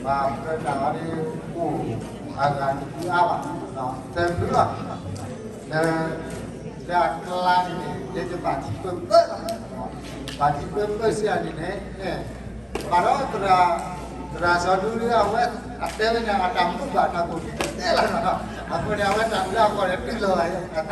ပှၤပၢတၢ်အီၤဒ်အိၣ်အဂၤတဖုအါဘၣ်, သၢဖုလီၤ. လၢ လၢအကျါန့ၣ် ယဲယဘၣ်ထံပၢၢ်ပၢၢ်လီၤ, ဘၣ်ထံပၢၢ်ပၢၢ်စ့ၢ်အန့ၣ်န့ၣ်, ဘၣ်ဒီး သရၣ်စီၤဒူဒုအဝဲ အတဲဝဲန့ၣ် အတၢ်မူဘၣ်တၢ်ကိၢ်ကတဲလီၤ, အဃိန့ၣ် အဝဲတၢ်အုးအကီၢ်န့ၣ် တုၤလီၤ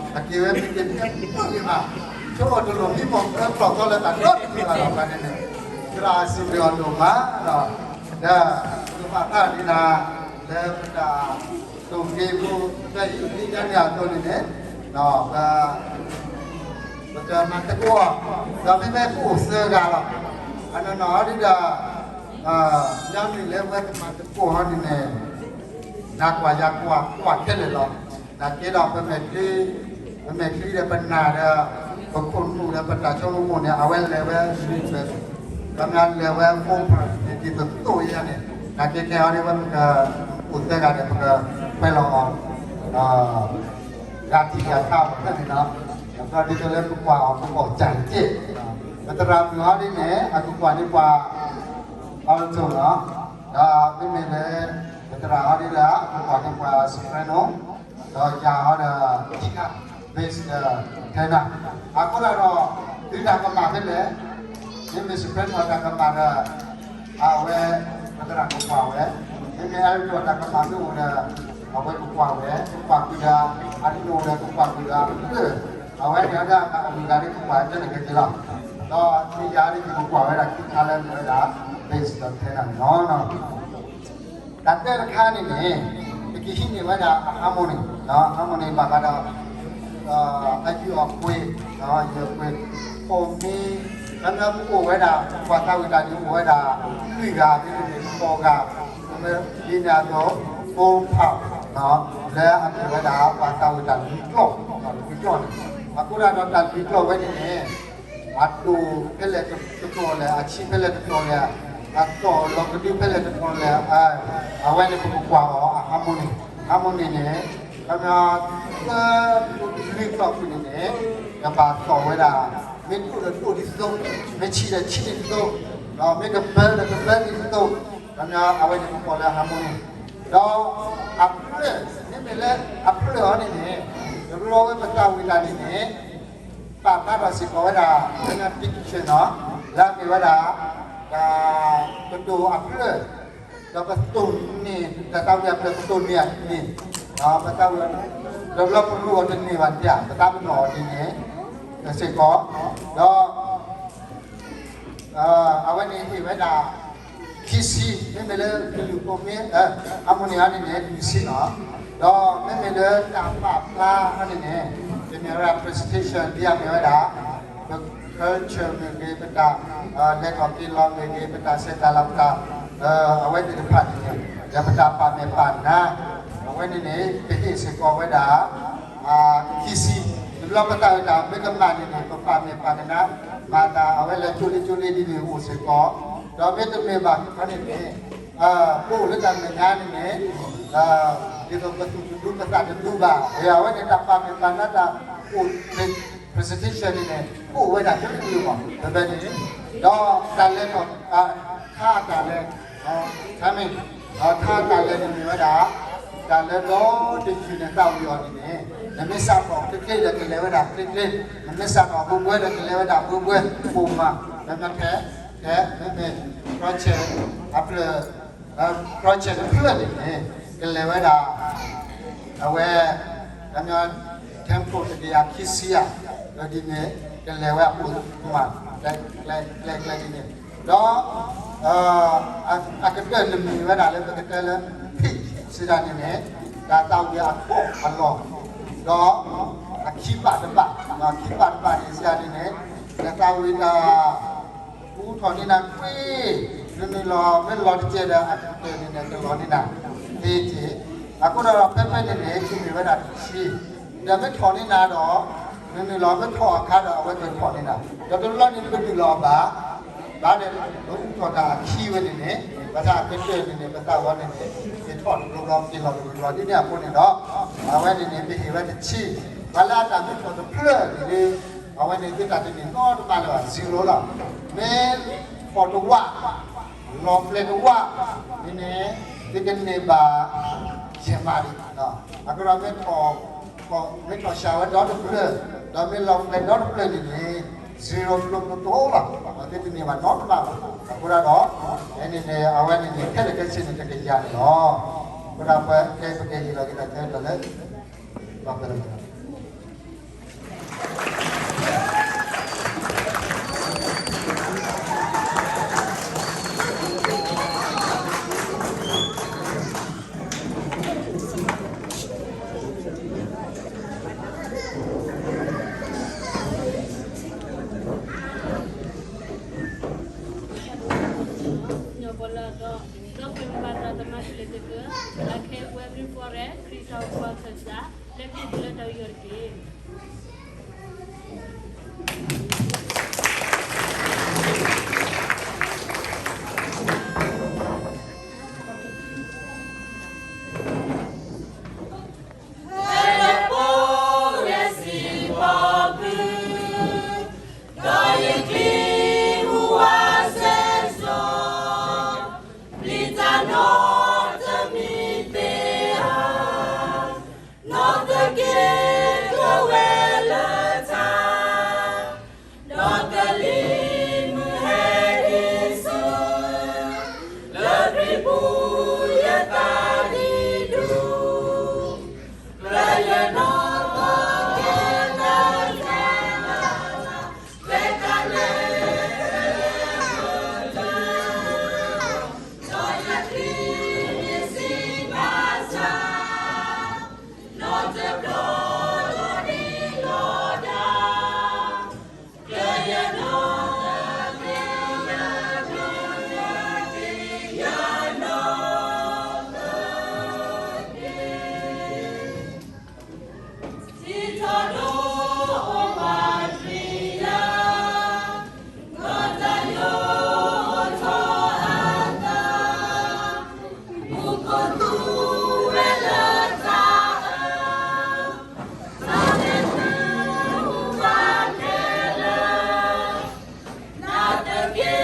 အတၢ်မံၤ, အယၤက့ၤမံမုာ်, အက့ၤဝဲမံက့ၤမံမုာ်ဂ့ၤဘၣ်, ဆိကမိၣ်တလိၣ်မံမီၢ်ကျီၢ်ကျီၢ်လၢတၢ်ဒီတမံၤဘၣ်လီၤ. ဘၣ်န့ၣ်န့ၣ် သရၣ်စံးဘျုးအီၤဒိၣ်မး, ဒီး ပကဘၣ်တၢ်ဒ်နၤ လၢပတၢ် တိၢ်က့ၤဖိ ဖဲအံၤ ဒ်ညါန့ၣ်အသိးန့ၣ်န့ၣ်, ပ ပကမၤသကိးအီၤ, ဒီးမ့မ့ၢ်ပအိၣ်သၢဂၤလီၤ. အနီၢ်နီၢ်ဒ်ဒီး ညီနုၢ်လၢဝဲကမၤသကိးဟီန့ၣ်န့ၣ်, နကွၢ်ယၤကွၢ် ကွၢ်ခဲလၢာ်လီၤ. နာ်က့ဒီး ပမဲာ်ချံ, ပမဲာ်ချံဒီးပနၢ်ဒီး ပခိၣ်နူာ်ဒီးပတၢ်ဆိကမိၣ်န့ၣ် အဝဲလဲၤဝဲလွံၢ်ဖျၢၣ်, ဒီးမ့ၢ်လဲၤဝဲ four fifty ဒ်သိးသိးယဲန့ၣ်, နာ်က့ခဲအံၤဒ်ဝဲပက အိၣ်သၢဂၤဒီး ပကခွဲးလီၤအီၤ ဂၤထံၣ်ဂၤဆါအီၤဖဲန့ၣ်လီၤ. ဒီးဒ်သိးလၢပကွၢ်အီၤ ပကအီၣ်စၢ်တက့ၢ်. ပသရၣ်မုၣ်ဟီဒ်န့ၣ် အကကွၢ်န့ၢ်ပှၤ alto လီၤ. ဒီးမ့မ့ၢ်လၢ ပသရၣ်ဟီဒ်လၢ အကကွၢ်န့ၢ်ပှၤ soprano, ဒီးယၤဟီဒီး guitar, bass ဒီး tenor. အဃိသတးဒီး သုတၢ်ကမၣ်ဖဲလဲၣ်, မ့မ့ၢ် soprano တၢ်ကမၣ်ဒီး အဝဲ ပသရၣ်ကကွၢ်ဝဲ, မ့မ့ၢ် alto တၢ်ကမၣ်မ့ၢ်အိၣ်ဒီး အဝဲကကွၢ်ဝဲ, ကကွၢ်ကွံာ်ဒီး အနိဒီးကကွၢ်ကွံာ်ဒီး အဖျၢၣ်, အဝဲန့ၣ်ဒၣ်အမုၢ်ဂၤဒ်ကကွၢ်ကဲန့ၣ်ကဲက့ၤလီၤ. ဒီးမ့ၢ်ယၤဒ်ယကကွၢ်ဝဲဒၣ် guitar လၢမ့ၢ်ဝဲဒၣ် bass ဒီး tenor န့ၣ်လီၤ. တၢ်တၢတခါန့ၣ်န့ၣ် ပကဟံးန့ၢ်ဝဲဒၣ် harmony, harmony ဘၣ်ဃးဒီး အယုၢ်အကွ့ၢ်, ယုၢ်အကွ့ၢ်, အိၣ်မ့ၢ် လၢမ့ၢ်ပအိၣ်ဝဲဒၣ် ပှၤသးဝံၣ်တၢ်န့ၣ် အိၣ်ဝဲဒၣ် လွံၢ်ဂၤ မ့တမ့ၢ်ဃိးဂၤ, ဒ်န့ၣ်အသိး four part လၢအမ့ၢ်ဝဲဒၣ် ပှၤသးဝံၣ်တၢ်လွံၢ်ကျီၢ်, လွံၢ်ကျီၢ်န့ၣ်, အဃိသတးဒီးတၢ်လွံၢ်ကျီၢ်ဝဲန့ၣ်န့ၣ် အဒိၣ်ဖဲလဲၣ်တကျီၢ်လဲၣ်, အဆံးဖဲလဲၣ်တကျီၢ်လဲၣ်, အသီၣ်လီၤကဒုဖဲလဲၣ်တကျီၢ်လဲၣ်, အဝဲန့ၣ်ပကကွၢ်အီၤ အ harmony, harmony န့ၣ် ခီပညီ သၢလွံၢ်ကျီၢ်ပူၤန့ၣ်န့ၣ် ကဘၣ်သီၣ်ဝဲဒၣ်, မ့ၢ်ဒိၣ်ဒီးဒိၣ်ဒ်သိး, မ့ၢ်ဆံးဒီးဆံးဒ်သိး, မ့ၢ်ကဘၢဒီးကဘၢဒ်သိး, ခီပညီအဝဲန့ၣ်ပကိးလၢ harmony, ဒီးအဖျၢၣ်, မ့မ့ၢ်လၢအဖျၢၣ်အီၤန့ၣ်န့ၣ် တဘျီဝဲပသးဝံၣ်တၢ်န့ၣ်န့ၣ် ပာ်ဖျါထီၣ်စ့ၢ်ကီးဝဲဒၣ် လၢ diction နီၤ, လၢအမ့ၢ်ဝဲဒၣ် ပတိၢ်အဖျၢၣ်, ဒီးပတိၢ်န့ၢ် တၢ်သးဝံၣ်အဖျၢၣ်ပတိၢ်န့ၢ်အန့ၣ်, ပသးဝံၣ် ဒီးလၢပရူးအီၤတန့ၢ်ဘၣ်ဒၣ် ပသးပနီၣ်အီၤဒ်န့ၣ် စ့ၢ်ကီး, ဒီး အဝဲန့ၣ်ဟ့ၣ်ဝဲဒၣ် ခံဆံ, မ့မ့ၢ်လၢကလုၢ်ပိာ်မ့ၢ် harmony န့ၣ်န့ၣ် လွံၢ်ဆံနီၤ, ဒီးမ့မ့ၢ်လၢတၢ်ပာ်ဖျါန့ၣ်န့ၣ် ကမ့ၢ်ဝဲဒၣ် presentation ဒ်အမ့ၢ်ဝဲဒၣ် ပ culture မ့ၢ်ဂ့ၤ ပတၢ်လဲၤထီၣ်က့ၤလီၤမ့ၢ်ဂ့ၤ ပတၢ်ဆဲးတၢ်လၤ ပတၢ် အဝဲသ့ၣ်တဖၣ်န့ၣ်န့ၣ် ဒီးပတၢ်ပာ်မဲာ်ပာ်နါ, အဝဲန့ၣ်န့ၣ် ပဟ့ၣ်စ့ၢ်ကီးဝဲဒၣ် ခံဆံ, တဘျီပသးဝံၣ်တၢ်မ့ၢ်ကမၣ်န့ၣ်န့ၣ် ပပာ်မဲာ်ပာ်ကနါ မၤသးအဝဲလဲၤကၠိလံကၠိလံဒ်န့ၣ်အိၣ်စ့ၢ်ကီး, ဒီးမ့တမ့ၢ်ဘၣ်န့ၣ်န့ၣ် ပအိၣ်လၢတၢ်မဲာ်ညါန့ၣ်န့ၣ် ဒ်သိးပသူၣ်တဒူပသးတဒူဘၣ်, အဝဲန့ၣ်တၢ်ပာ်မဲာ်ပာ်နါတၢ်အိၣ် presentation န့ၣ်န့ၣ် ကအိၣ်ဝဲဒၣ်တမံၤမံၤမး ဖဲဖဲန့ၣ်, ဒီးတၢ်လဲၤထီၣ် ထါတၢ်လဲၤ timing, ဒီးထါတၢ်လဲၤန့ၣ်မ့ၢ်ဝဲဒၣ် တၢ်လၢဒီတယုၢ်နသးဝံၣ်အီၤန့ၣ်န့ၣ် နမ့ၢ်စးထီၣ်ချ့ချ့ဒီးကလဲၤဝဲဒၣ်ချ့ချ့, နမ့ၢ်စးထီၣ်ဘှဲဘှဲဒီးကလဲၤဝဲဒၣ်ဘှဲဘှဲ, ပိာ်မး လၢမ့ၢ်ထဲ ထဲ မ့မ့ၢ် project အဖျၢၣ် project တဖျၢၣ်န့ၣ်န့ၣ် ကလဲၤဝဲဒၣ် အဝဲ ကညီ tempo တကယၤခံဆံဧါ, ဒီးဒ်န့ၣ် ကလဲၤဝဲအပိာ်မး ကျဲကျဲဒ်န့ၣ်, ဒီး အကတၢၢ်တမံၤဝဲဒၣ်လၢပကတဲလၢ pitch စံးတၢ်န့ၣ်န့ၣ် တၢ်သးဝံၣ်အထီၣ်အလီၤ, ဒီးအခံဘၣ်တဘၣ်, ခံဘၣ်တဘၣ်န့ၣ်စံးတၢ်န့ၣ်န့ၣ် တၢ်သးဝံၣ်တၢ် ပူထီၣ်န့ၢ်နၤကွ့ၢ်, နနုာ်လီၤမ့ၢ်လီၤတကဲဒီး အကတၢၢ်န့ၣ်န့ၣ် ကလီၤန့ၢ်နၤ, သ့က့ၤ, အဃိဒီးဖဲဖဲန့ၣ်န့ၣ် ကမ့ၢ်ဝဲဒၣ်တဆံ, ဒီးမ့ၢ်ထီၣ်န့ၢ်နၤဒီး နနုာ်လီၤမ့ၢ်ထီၣ်အခါဒီး အဝဲကထီၣ်န့ၢ်နၤ, ဒီးတဘျီန့ၣ် ပဒုးလီၤအဘၣ်, ဘၣ်ဒီး ပထီၣ်တၢ်အခံဝဲန့ၣ်န့ၣ် ဘၣ်ဆၣ်အကတၢၢ်န့ၣ်န့ၣ် ပသးဝံၣ်န့ၣ်န့ၣ် ကထီၣ်တဘျီဘျီ က့ၤလီၤတဘျီဘျီဒ်န့ၣ်အဃိန့ၣ်ဒီး အဝဲန့ၣ်န့ၣ် ပဟ့ၣ်ဝဲတဆံ, ပှၤလၢအတၢ်မ့ၢ်ထီၣ်တဖျၢၣ်န့ၣ် အဝဲန့ၣ် သုတၢ်တန့ၢ်နီတဘ့ၣ်လၢၤဘၣ် zero လီၤ, မ့ၢ်ထီၣ်တဝး လီၤဖျဲးတဝၣ်န့ၣ်န့ၣ် သုကန့ၢ်ဘၣ် ဆဲးမးဒံး, အကဒီးမ့ၢ်ထီၣ် မ့ၢ်ထီၣ်စှၤဝဲဒီတဖျၢၣ်, ဒီးမ့ၢ်လီၤဖျဲးဒီတဖျၢၣ်န့ၣ်န့ၣ် zero ဖျိဖျိတအိၣ်ဘၣ်, သုတန့ၢ်ဘၣ်နီတဘျီဘၣ်. အဃိဒၣ်ဒီး အန့ၣ်န့ၣ် အဝဲန့ၣ်န့ၣ် ခဲလၢာ်ခဲဆ့န့ၣ် တကယၤန့ၣ်လီၤ. အဃိဒၣ်ပဝဲ ပကဟ့ၣ်လီၤက့ၤတၢ်ဆၢကတီၢ်လၢ ဘၣ်ဖဲလၢ ညီၣ်ပီလၢအဒီး ဒီပုၢ်ဝဲၢ်မုၢ်ဘၣ်သရၣ်သမါခဲလၢာ်သ့ၣ်ဧၢ, အခဲအံၤပဝဲ Reverend ခရံာ်တၢ်အိၣ်ဖှိၣ်အခၢၣ်စး လဲၤခူၣ်တုၤလၢတၢ်ယူးယီၣ်တက့ၢ်. ဖဲလၢပှၤဂၤစံးဘီဘု, ဒီးယချံမူဝါစဲစိ, ပျံၤတၢ်နီတမံၤသ့ဧါ, နီၢ်သက့ကဝဲၤလၢထါ ဒီးကလံၤမုၢ်ဟဲဒံးဆူ လၢခရံာ်ပူၤယသးဒံးဒူ, လၢယနီၢ်သက့တၢ်တဲလၢ ဝဲကလဲၤ ဒီးယချံမ့ၢ်စံးဘၣ်ဆၣ် နီၢ်တဘျီလီၤဒံးလီၤဒါ, ကယနီၢ်သက့ ယနီၢ်သက့ ထံထီၣ်ဒိၣ်အိၣ်ဘၣ်တြံယၤ, ကီၢ်တၢ်ယိးထီၣ်အသး, မူခိၣ်သူဝဲလၢတၢ်အၢ, တၢ်မ့ၢ်မူဘၣ်ခဲလၢာ်, နီၢ်သက့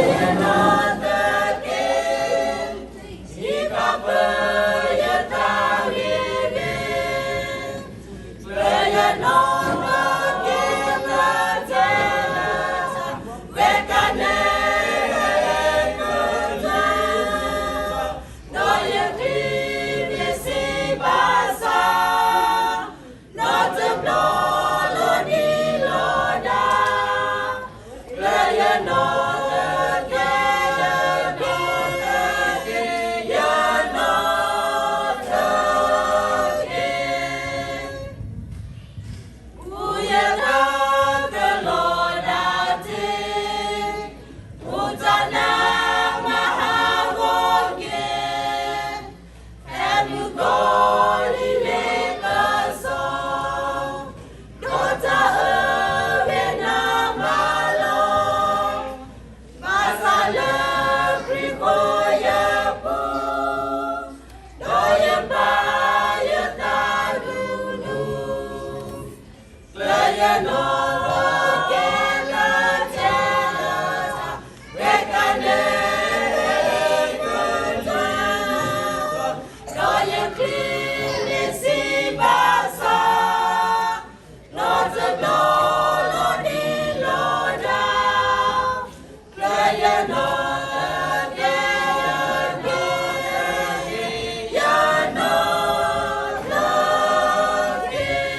ယနီၢ်သက့, ထံကီၢ်ပၢယသးဂ့ၤဂ့ၤ, ပယနီၢ်သက့တၢ်တဲလၢ ဝဲကနဲၣ် ဒီးယချံမ့ၢ်စံးဘၣ်ဆၣ် နီၢ်တဘျီလီၤဒံးလီၤဒါ, လၢယနီၢ်သက့ ယနီၢ်သက့, ဃုယသးကလီၤဒၣ်တ့ၢ်, ဃုတၢ်နးမၤဟးဂီၤက့ၤ ဖဲမုၢ်ကီၤလံၤလ့ပစီ, ဒီးတၢ်အၢဝဲနၤမၤလီၤ, ဘၣ်ဆၣ်လၢခရံာ်ဃီယပူၤ, ဒီးယဘါယသးဒူဒူ, လၢယနီၢ်သက့တၢ်တဲလၢ ဝဲကနဲၣ် ဒီးယချံ မ့ၢ်စံးဘၣ်ဆၣ် နီၢ်တဘျီလီၤဒံးလီၤဒါ, လၢယနီၢ်သက့ ယနီၢ်သက့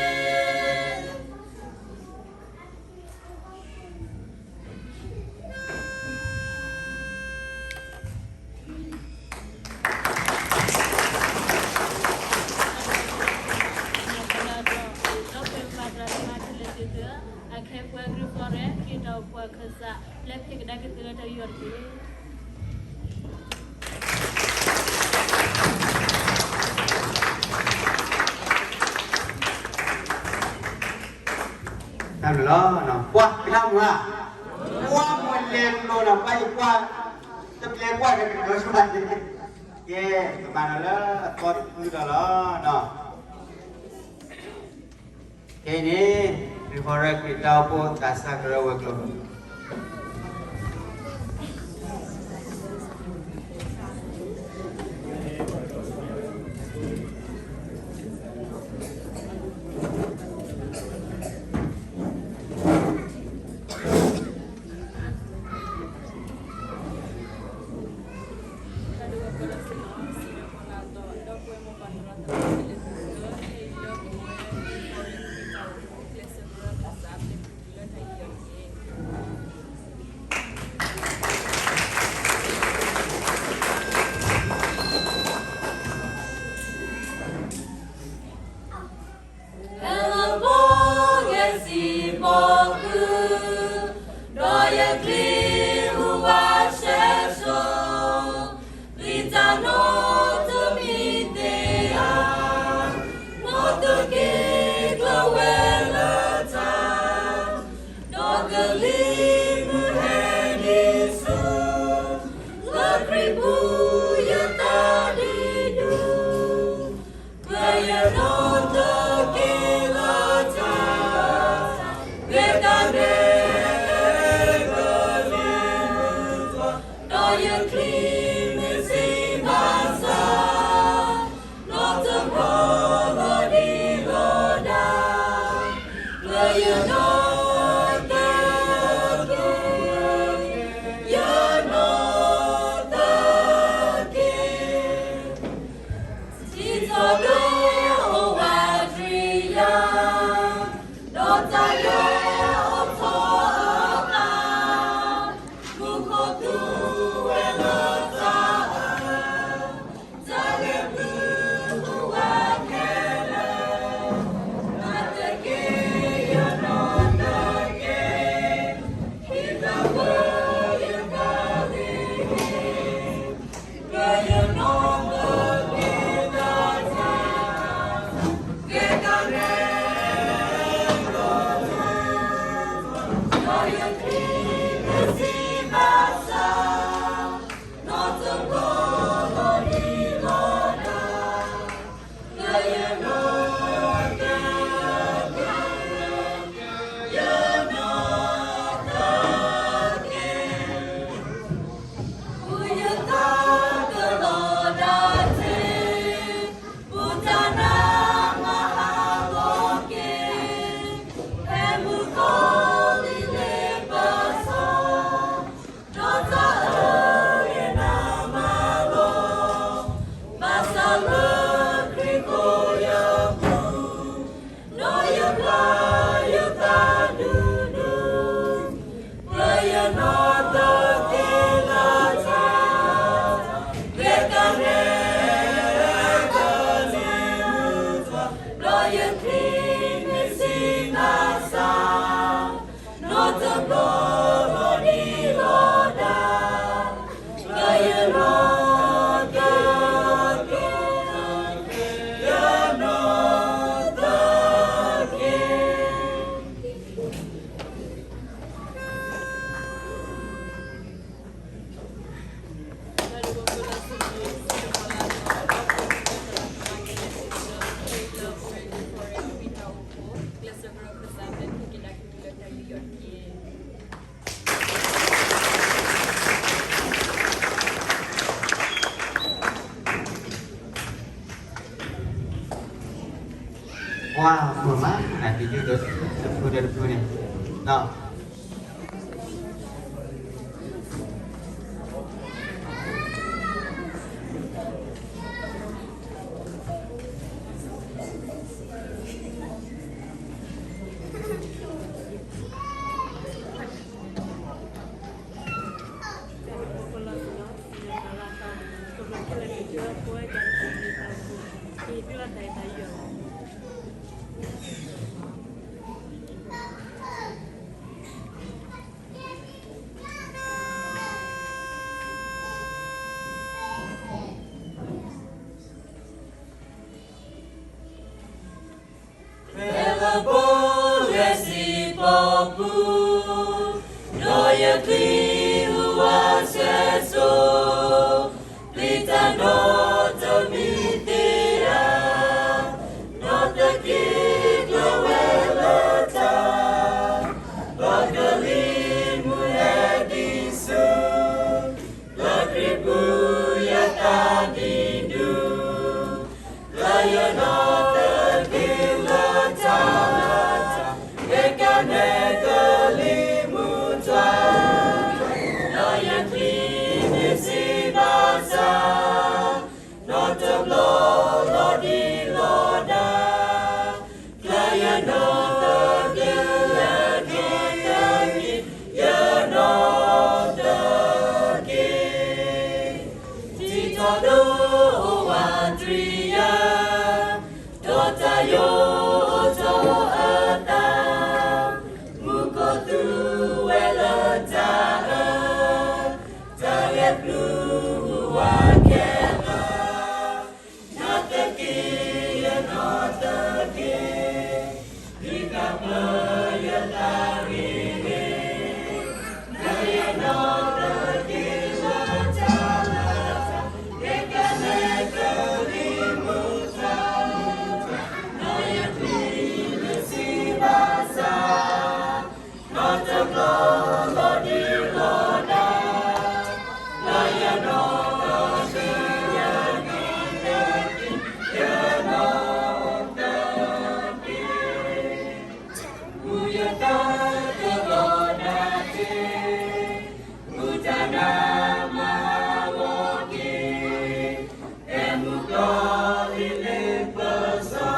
အခဲပှၤကရူၢ်ဖီရဲၣ် ခရံာ်တၢ်အိၣ်ဖှိၣ်အခၢၣ်စး လဲၤဖံးကဒါက့ၤသုလၢတၢ်ယူးယီၣ်တက့ၢ်. တၢ်ဘျုးလီၤ. ပှၤကနၣ်မုာ်ဧါ, ပှၤမ့ၢ်လဲၤလိၤဒီး ပှၤယကွၢ် တပျဲကွၢ်ကကဒိးဆူၣ်ဘၣ်န့ၣ်, ကဲ ကမၤဒီးလၢအသီတဖုဒီးလီၤ. ခဲအံၤန့ၣ် ခရံာ်ဖီရဲၣ် ခရံာ်တၢ်အိၣ်ဖှိၣ်သးစၢ်ကရၢဝဲၤကျိၤ ပ ပှၤမုာ်မး နတယုၢ်ဒီးတဖုဒီးတဖုန့ၣ်, ဒီး ဖဲလၢဘိလဲၤစံးပီပူၤ, ဒီးယချံဟူးဝးဆဲးစိၤ, ပျံၤတၢ်နီတမံၤသ့ဧါ, နီတက့ၢ်ကျၢၤဝဲလၢတၢ်, ဒီးကလံၤမုၢ်ဟဲဒံးဆူ လၢခရံာ်ပူၤယသးဒ်ဒူ, ကျၢၤယနီတက့ၢ်လၢတၢ်လၢတၢ်, ဟဲကနဲကလံၤမုၢ်တၢ်, ဒီးယချံမ့ၢ်စံးဘၣ်ဆၣ်, နီတဘျီလီၤဒံးလီၤဒါ ကျၢၤယနီတက့ၢ်, ယနီတက့ၢ်, ယနီတက့ၢ်, ဒ်ထီၣ်ဒိၣ်အိၣ်ဝးတြံယၤ, ဒီးတၢ်ယိးအိၣ်ထီၣ်အသး, မူခိၣ်သူဝဲလၢတၢ်အၢ, တၢ်ဂဲၤပျုၤဟူးဝးခဲလၢာ် နီတက့ၢ်, ယနီတက့ၢ်, ဒ်တၢ်ပျၢၤယသးဂ့ၤဂ့ၤ, နီတက့ၢ်လၢတၢ်လၢတၢ်, ဟဲကနဲကလံၤမုၢ်တၢ်, ဒီးယချံမ့ၢ်စံးဘၣ်ဆၣ် နီတဘျီလီၤဒံးလီၤဒါ, လၢယနီတက့ၢ်, ယနီတက့ၢ်, ယနီတက့ၢ်, မူယသးကလီၤဒၣ်တ့ၢ်, မူတၢ်နးမၤဟးဂီၤက့ၤ, ဖဲမုၢ်ကီၤလံၤလ့ပစီ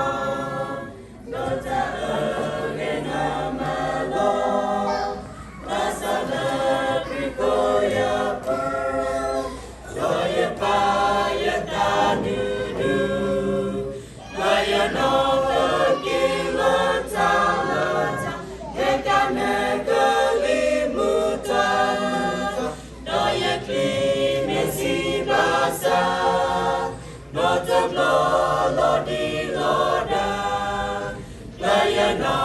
ဒီးတၢ်အၢၣ်လီၤနၤမၤလီၤ, ဘၣ်ဆၣ်လၢခရံာ်ဖိယပူၤ, ဒီးယပာ်ယသးဒူဒူ, ဒီးယနီတက့ၢ်လၢတၢ်လၢတၢ်, ဟဲကနဲကလံၤမုၢ်တၢ်, ဒီးယချံမ့ၢ်စံးဘၣ်ဆၣ်, နီတဘျီလီၤဒံးလီၤဒါ, ကျၢၤယနီ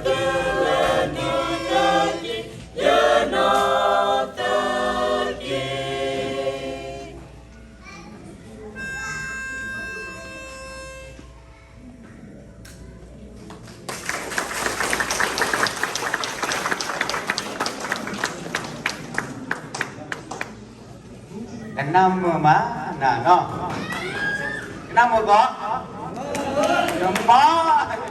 တက့ၢ်, ယနီတက့ၢ်. ကနၣ်မုာ်မးနၤနီၤ, ကနၣ်မုာ်ကီး, ကမၤ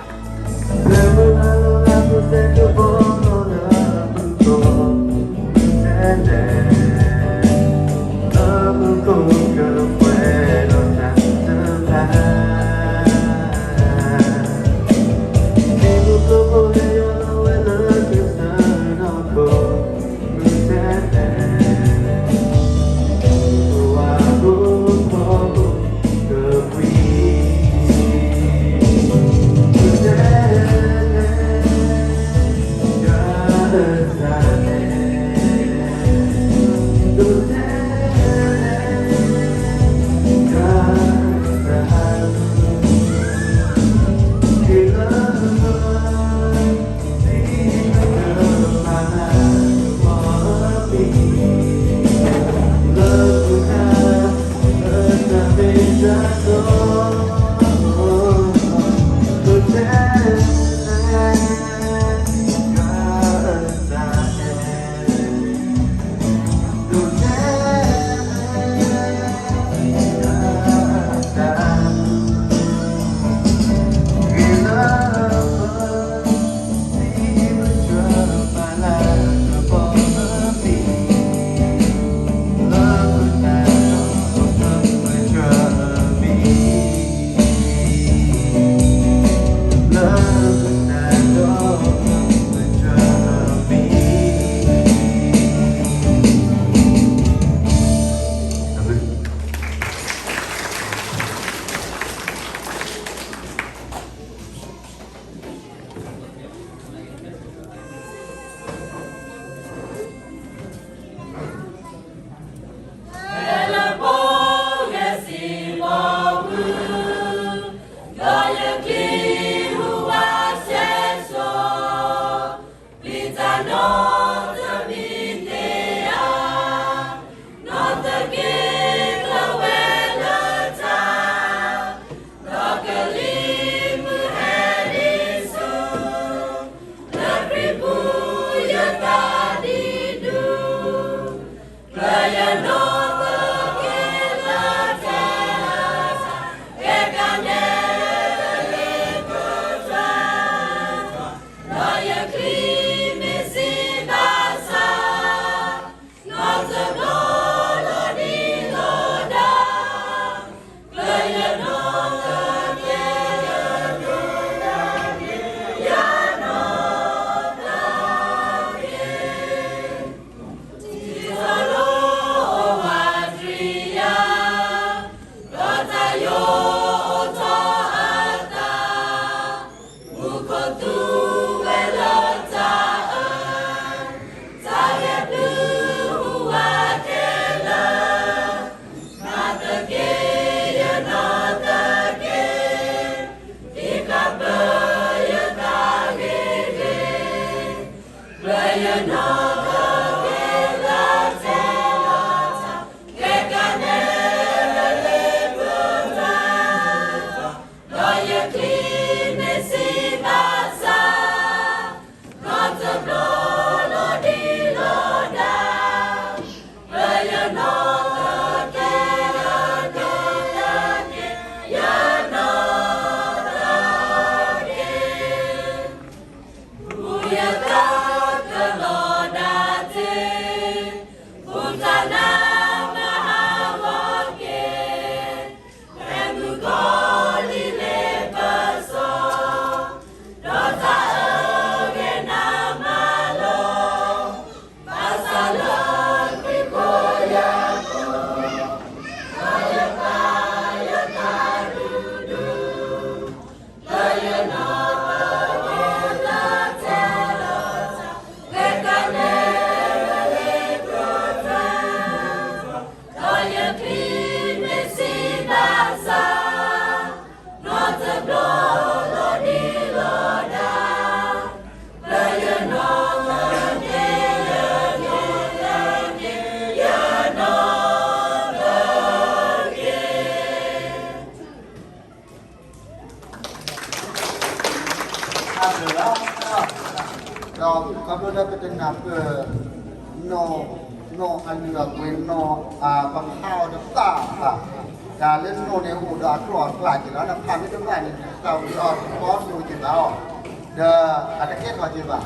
ဒီးခီဖျိလၢပတနၢ်ပၢၢ် နီၢ်အလုၢ်အပှ့ၤနီၢ် ပဖးအီၤတဘၣ်ဘၣ်, တၢ်လၢနီၢ်န့ၣ်အိၣ်ဒီးအကျိၤအကျဲက့ၤလီၤ, နဖးမ့ၢ်တဘၣ်န့ၣ် နတၢ်အိၣ်ဒီးတဘီဒိက့ၤဘၣ်အီၤ, ဒီးအတကဲထီၣ်က့ၤဘၣ်.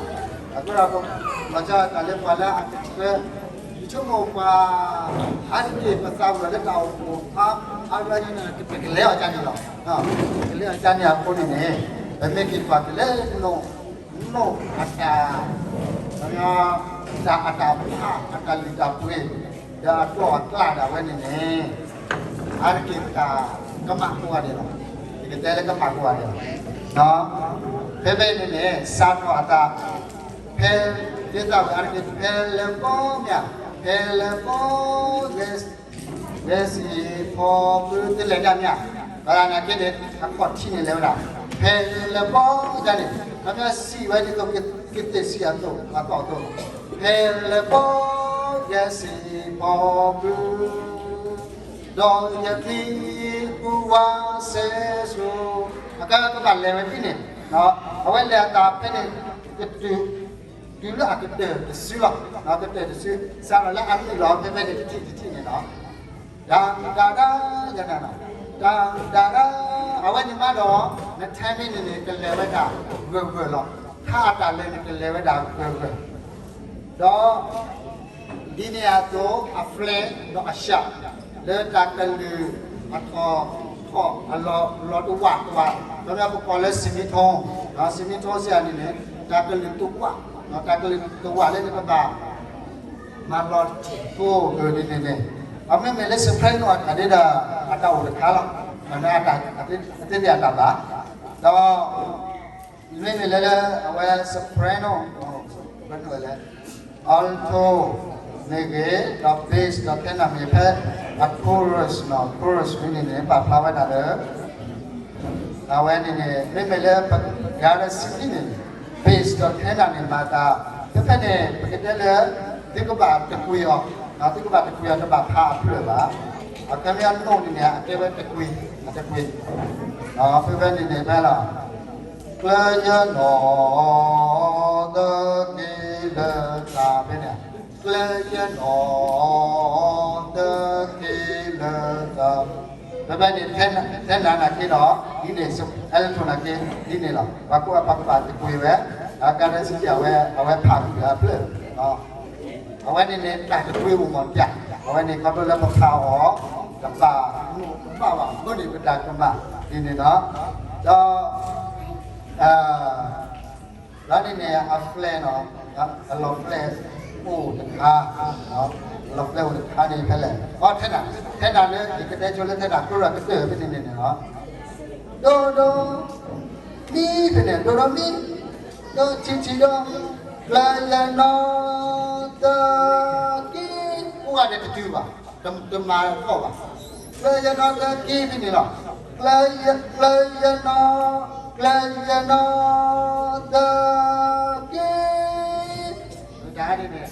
အဃိဒီး လီၤဆီဒၣ်တၢ်လၢပှၤလၢအတဆၢ ယဆိကမိၣ်ပှၤ အါတက့ၢ်ပသးဝံၣ်လၢတၢ်အိၣ်ဖှိၣ်အါအါဘျီန့ၣ် ပကလဲၤအီၤကန့ၣ်လီၤ. ပကလဲၤအီၤကန့ၣ်အဃိန့ၣ်န့ၣ် ပမ့ၢ်က့ၤကွၢ်က့ၤလၢ နီၢ်အတၢ် တၢ်အတၢ်ဖး အတၢ်လုၢ်တၢ်ပှ့ၤ ဒီးအကျိၤအကျဲဒၣ်ဝဲန့ၣ်န့ၣ် အါတက့ၢ်ပတၢ်ကမၣ်ကိးဂၤဒဲးလီၤ. ပကတဲလၢကမၣ်ကိးဂၤဒဲးလီၤ. ဖဲဖဲန့ၣ်န့ၣ် စးထီၣ်အသး ဖဲ ဒ်သိးဝဲအါတက့ၢ် ဖဲလဲၤဘီမ့ၢ်ဧါ, ဖဲလဲၤဘီ ဂဲၤစံၣ်ဖီဘု တလဲၤဒၣ်မ့ၢ်ဧါ, ဘၣ်သနာ်က့န့ၣ် အခီၣ်ထံးန့ၣ်လဲၤဝဲဒၣ် ဖဲလဲၤဘီဒၣ်န့ၣ် ခီပညီစံးဝဲဒ်သိးကသ့ၣ်စံးအသိး အသီၣ်အသိး ဖဲလဲၤဘီ ဂဲၤစံၣ်ဖီဘု ဒီးယချံပူၤဝါစဲစိၤ အကဲကဘၣ်လဲၤဝဲဒ်န့ၣ် အဝဲလဲၤအသးဖဲန့ၣ် ကတုၤ တုၤလၢအကတၢၢ်တစုလီၤ. ကတၢၢ်တစု စးထီၣ်လၢအနုာ်လီၤဖဲဖဲန့ၣ်တထံၣ်တထံၣ်န့ၣ်လီၤ. တၢ်တၢ်တၢ် ယနၤနီၤ တၢ်တၢ်တၢ် အဝဲန့ၣ်မးဒီး နထဲမ့ၢ်န့ၣ်န့ၣ် ကလဲၤဝဲဒၣ်ဂၢၢ်ဂၢၢ်လီၤ. ဟးအတၢ်လဲၤန့ၣ် ကလဲၤဝဲဒၣ်ဂၢၢ်ဂၢၢ် ဒီး ဒ်န့ၣ်အသိး အဖျဲးဒီးအရှး လၢတၢ်ကလုၢ်အထီၣ်ထီၣ်အလီၢ်လီၤတဝးတဝး ခီပညီပကိးလၢစံၣ်မံထိ စံၣ်မံထိစံးအန့ၣ်န့ၣ် တၢ်ကလုၢ်တဝး တၢ်ကလုၢ်တဝးလၢနကဘၣ် မၤလီၤတံၢ်ဖိအဂ့ၢ်န့ၣ်န့ၣ် အမ့မ့ၢ်လၢ soprano အတၢ်ဒ်ဒီး အတၢ်အိၣ်တခါလီၤ. အသ့ၣ်သ့ၣ်အတၢ်ဘၣ် ဒီး မ့မ့ၢ်လၢလၢအဝဲ soprano လၢ alto မ့ၢ်ဂ့ၤ ဒီး bass ဒီး tenor မ့ၢ်ဖဲ အ chorus နီၤ chorus ဝဲန့ၣ်န့ၣ် ပာ်ဖျါဝဲဒၣ်လၢ အဝဲန့ၣ်န့ၣ် မ့မ့ၢ်လၢပကါလၢ singing န့ၣ် bass ဒီး tenor န့ၣ် မၤသး ဖဲဖဲန့ၣ် ပကတဲလၢ သုကဘၣ်တကွံအီၤ သုကဘၣ်တကွံအီၤ တဘၣ်ဖးအဖျၢၣ်ဘၣ်. အခီပညီ note န့ၣ်န့ၣ် အကဲဝဲတကွံ အတကွံ ဖဲဖဲန့ၣ်န့ၣ်ဖဲလီၤ ကျၢၤယနီၢ် တက့ၢ်လၢတၢ်ဖဲန့ၣ် ကျၢၤယနီၢ် ဖဲဖဲန့ၣ် ထဲနၤနာ်က့ဒီး ဒ်န့ၣ် အဲလထူၣ်နာ်က့ ဒ်န့ၣ်လီၤ. ပှၤကိးအပှၤကပာ်တကွ့ဝဲ ကါဒဲစံၣ် အဝဲဖးကွံာ်အဖျၢၣ် အဝဲန့ၣ်န့ၣ် တၢ်တကွ့အိၣ်မးပျၢ်, အဝဲန့ၣ်ခီဖျိလၢပဖးအီၤ ကဘၣ်မ့ၢ်ဘၣ်ဘၣ် အဃိန့ၣ် ပတၢ်ကမၣ်ဒ်န့ၣ်ဒီး ဒီး လၢန့ၣ်န့ၣ် အ flag နီၤ, အလီၤ flag အိၣ်တခါ, အလီၤ flag အိၣ်တခါန့ၣ်ဖဲလဲၣ်, အ ထဲနၤ, ထဲနၤလၢ ယကတဲဆိလၢထဲနၤ ကြၢးကတၢၢ်ဖဲန့ၣ်န့ၣ်နီၤ, ဒိၣ်ဒိၣ် မံဖဲန့ၣ် ဒိၣ်ဒိၣ်မံ, ဒိၣ်ထံထံဒီး ကျၢၤယနီၢ် သၢက့, ကိးဂၤဒဲးတတုၤဘၣ်, တမၤထီၣ်ဘၣ်, ကျၢၤယနီၢ် သၢက့ ဖဲန့ၣ်လီၤ, ကျၢၤယနီၢ်, ကျၢၤယနီၢ် သၢက့ တၢ်န့ၣ်န့ၣ်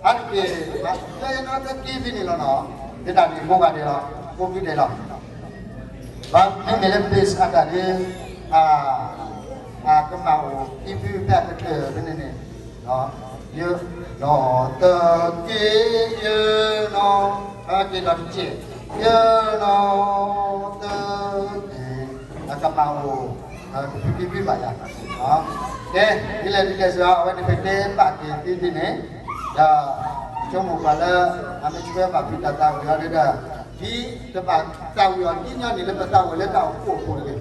အါတက့ၢ် ကျၢၤယနီၢ် သၢက့ ဖဲန့ၣ်လီၤနီၤ, ဒ်တၢ်န့ၣ်ကိးဂၤဒဲးလီၤ, ကိးဂၤဒဲးလီၤ, ဘၣ်မ့မ့ၢ်လၢ base အတၢ်ဒ် ကမၣ်အိၣ် ဖံဖုဖဲအကတၢၢ်ဖဲန့ၣ်န့ၣ်, ယနီၢ် သၢက့ ယနီၢ်, သၢက့ဒီးတက့ၢ်, ယနီၢ် သၢက့, အကမၣ်အိၣ် တဖံဖံဖံဘၣ်ယၤ, ကဲ, ဒ်လဲၣ်ဒ်လဲၣ်စ့ၢ်ကီး အဝဲန့ၣ်ပတဲဘၣ်က့ၤသ့ဒ်န့ၣ်, ဒီး ဆိကမိၣ်ပှၤလၢ အမ့ၢ်ဆှၢဘၣ်ဖုတၢ်သးဝံၣ်အီၤဒီး ဒ်တဘၣ်သးဝံၣ်အီၤဒ်ညီန့ၣ်လၢပသးဝံၣ်လၢတၢ်အိၣ်ဖှိၣ်အပူၤတဂ့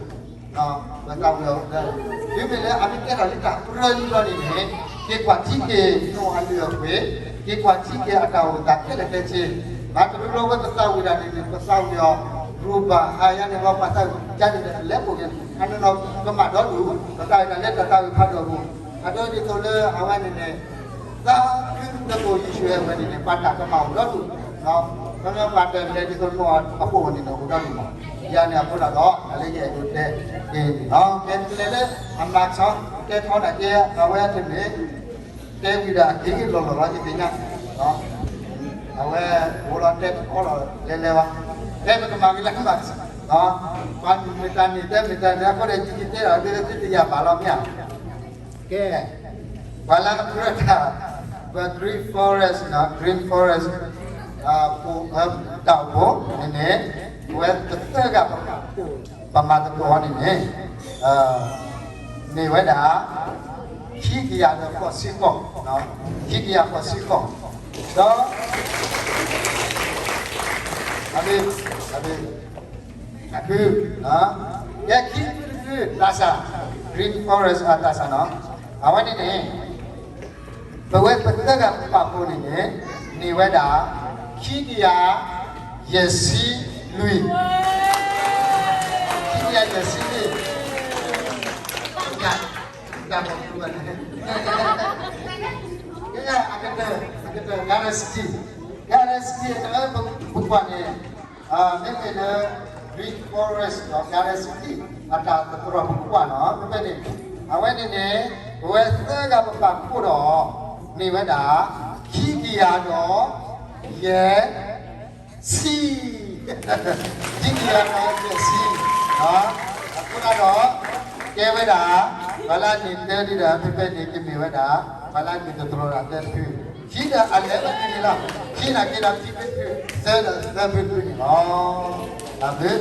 ၤ, ပသးဝံၣ်အီၤ, တုၤမ့ၢ်လၢအမ့ၢ်ကဲထီၣ်လၢတၢ်ပြၢလံဘျီန့ၣ်န့ၣ်, က့ၤကွၢ်ထံက့ၤနီၢ်အလုၢ်အပှ့ၤ, က့ၤကွၢ်ထံက့ၤအတၢ်အိၣ်သးခဲလၢာ်ခဲဆ့, ဘၣ်တဘျီဘျီဝဲပသးဝံၣ်ဒၣ်န့ၣ်န့ၣ် ပသးဝံၣ်အီၤ ရူဘၣ်ဟါယါန့ၣ် ပှၤသးဝံၣ်ကါန့ၣ်ဒီး လဲၤပိာ်က့ၤ အနီၢ်နီၢ်ကမၣ်ဒီဒူၣ်, ပသးဝံၣ်ဒၣ်လၢတၢ်သးဝံၣ်ဖးဒိၣ်အပူၤ, အဒိဒ်သိးလၢအဝဲန့ၣ်န့ၣ် သးခုသကိးယ့ၣ်ၡူးဝဲန့ၣ်န့ၣ် ပှၤတၢ်ကမၣ်အိၣ်ဒီဒူၣ်, ပှၤတၢ်လဲၤဒ်သိးနီၢ်အပူၤန့ၣ်န့ၣ်အိၣ်ဒီဒူၣ်မး, ယၤန့ၣ်အဃိဒၣ်ဒီး အလၢယအဲၣ်ဒိးတဲက့ၤန့ၣ်လီၤ. ကဲ တလဲၤလၢအမၤကဆှီ တဲထီၣ်နာ်က့ အဝဲတမ့ၢ် တဲဝံၤဒၣ်အက့ၤလီၤလီၤလီၤ ယသ့ၣ်ညါ, အဝဲ အိၣ်လီၤတဲတခီလီၤလဲၤလဲၤဘၣ်, တဲပကမၤက့ၤလၢမၤကဆှီ, ပှၤမ့ၢ်တၢ်န့ၣ်တဲမ့ၢ်တၢ်န့ၣ် အဃိန့ၣ် ယကတဲဒၣ်ဒ်လၢသုတယာ်ဘၣ်လီၤ မ့ၢ်ဧါ. ကဲ, ပှၤလၢအကြၢးတၢ် ပ Green Forest နီၤ, Green Forest တၢ်အိၣ်ဖှိၣ်န့ၣ်န့ၣ် ပဝဲပသၢဂၤ ပမၤသကိးအီၤန့ၣ်န့ၣ် မ့ၢ်ဝဲဒၣ် ခံကယၤဒီးဃိးဆံဃိး, ခံကယၤဃိးဆံဃိး, ဒီး အဘ့ၣ် အဘ့ၣ် အဖု, ကဲ ခံဖုတဖု သးစၢ် Green Forest အသးစၢ်နီၤ, အဝဲန့ၣ်န့ၣ် ပဝဲပသၢဂၤပပာ်ဖှိၣ်န့ၣ်န့ၣ် န့ၢ်ဝဲဒၣ် ခံကယၤယဲၢ်ဆံလွံၢ်, ခံကယၤယဲၢ်ဆံလွံၢ်, တၢ်ဘီၣ်ကျူဘၣ်န့ၣ်, ကဲ အကတၢၢ် အကတၢၢ် ကါရဲစတံၣ်, ကါရဲစတံၣ် အတၢ်လၢပကွၢ်န့ၣ် မ့မ့ၢ်လၢ Green Forest ဒီး ကါရဲစတံၣ် အတၢ်သတြီၤပကွၢ်နီၤ ဖဲဖဲန့ၣ် အဝဲန့ၣ်န့ၣ် ပဝဲသၢဂၤပပာ်ဖှိၣ်ဒီး န့ၢ်ဝဲဒၣ် ခံကယၤဒီး ယဲၢ်ဆံ ခံကယၤဒီးယဲၢ်ဆံ, အဃိဒၣ်ဒီး ကဲဝဲဒၣ် ပှၤလၢအန့ၢ်သၢဒံးဒီး ဖဲဖဲန့ၣ်ကမ့ၢ်ဝဲဒၣ် ပှၤလၢအန့ၢ်သတြီၤဒၣ်သၢဖု, ခံဒီးအလဲၤဝဲန့ၣ်လီၤ, ခံနာ်က့ဒီးခံဖုတဖု, သၢဒီးသၢဖုတဖုန့ၣ်လီၤ. တၢ်ဘျုး